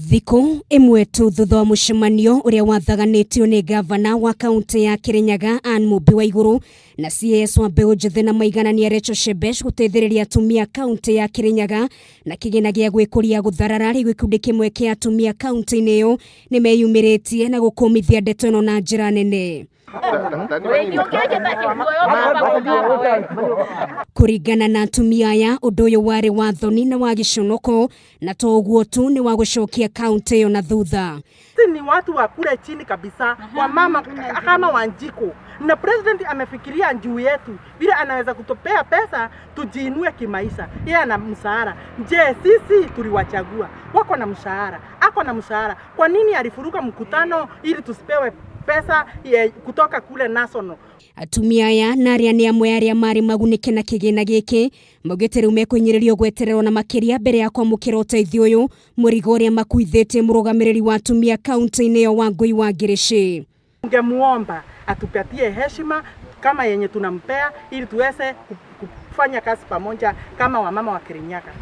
Thikũ ĩmwe tu thutha wa mũcemanio ũrĩa wathaganĩtio nĩ ngavana wa kaũntĩ ya Kĩrĩnyaga Ann Mũmbi Waigũrũ na CS wa mbeũ njĩthĩ na maiganania Rachel Shebesh gũteithĩrĩria atumia kaũntĩ ya Kĩrĩnyaga na kĩgĩna gĩa gwĩkũria gũtharara rĩu gĩkundi kĩmwe kĩa atumia kaũntĩ-inĩ ĩyo nĩmeyumĩrĩtie na gũkũmithia ndeto ĩno na njĩra nene. Kũringana na atumia aya, ũndũ ũyũ warĩ wa thoni na wa gĩconoko, na to ũguo tu nĩ wa gũcokia kaũntĩ ĩyo na thutha. Sisi ni watu wa kule chini kabisa, wamama kama Wanjiku, na president amefikiria juu yetu vile anaweza kutupea pesa tujiinue kimaisha. Yeye ana mshahara. Je, sisi tuliwachagua wako na mshahara, ako na mshahara, kwa nini alifuruka mkutano ili tusipewe pesa ye, kutoka kule national? Atumia aya na arĩa nĩ amwe arĩa marĩ magunĩke na kĩgĩna gĩkĩ maugĩte rĩu mekũhinyĩrĩrio gwetererwo na makĩria mbere ya kwamũkĩra ũteithio ũyũ mũrigo ũrĩa makuithĩtie mũrũgamĩrĩri wa atumia kaũntĩ-inĩ ĩyo Wangũi wa Ngĩrĩcĩ. Tungemuomba atupatie heshima kama yenye tunampea ili tuweze kufanya kazi pamoja kama wamama wa Kirinyaga.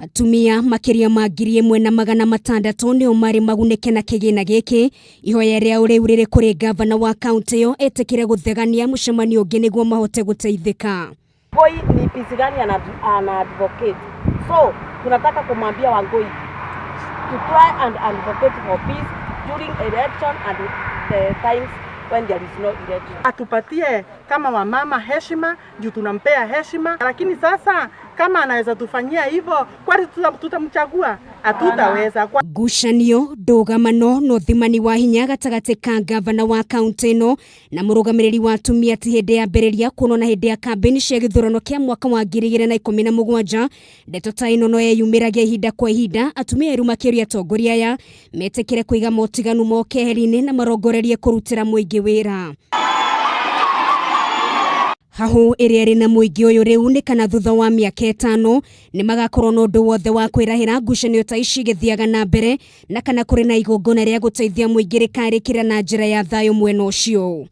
Atumia makĩria ma 1600 nĩo marĩ magunĩke na kĩgĩna gĩkĩ. Ihoya rĩao rĩu rĩrĩ kũrĩ ngavana wa kaũntĩ ĩyo etĩkĩre gũthegania mũcemanio ũngĩ nĩguo mahote gũteithĩka. Wangui ni peace gani ana advocate? So tunataka kumwambia Wangui to try and advocate for peace during election and the times when there is no election. Atupatie kama wamama heshima juu tunampea heshima, lakini sasa kama anaweza tufanyia hivyo, kwani tutamchagua? Hatutaweza. Kwa Ngucanio, ndũgamano na ũthimani wa hinya gatagatĩ ka ngavana wa kaũntĩ ĩno na mũrũgamĩrĩri wa atumia ti hĩndĩ ya mbĩrĩria kuonwo na hĩndĩ ya kambĩini cia gĩthurano kĩa mwaka wa 2017. Ndeto ta ĩno no yeyumĩragia ihinda kwa ihinda, atumia erũ makĩũria atongoria aya metĩkĩre kũiga motiganu mao keheri-inĩ na marongorerie kũrutĩra mũingĩ wĩra. Hahũ ĩrĩa ĩrĩ na mũingĩ ũyũ rĩu nĩ kana thutha wa mĩaka 5 nĩ magakorwo na ũndũ wothe wa kwĩrahĩra ngucanio ta ici igĩthiaga na mbere na kana kũrĩ na igongona rĩa gũteithia mũingĩ rĩkarĩkĩra na njĩra ya thayũ mwena ũcio.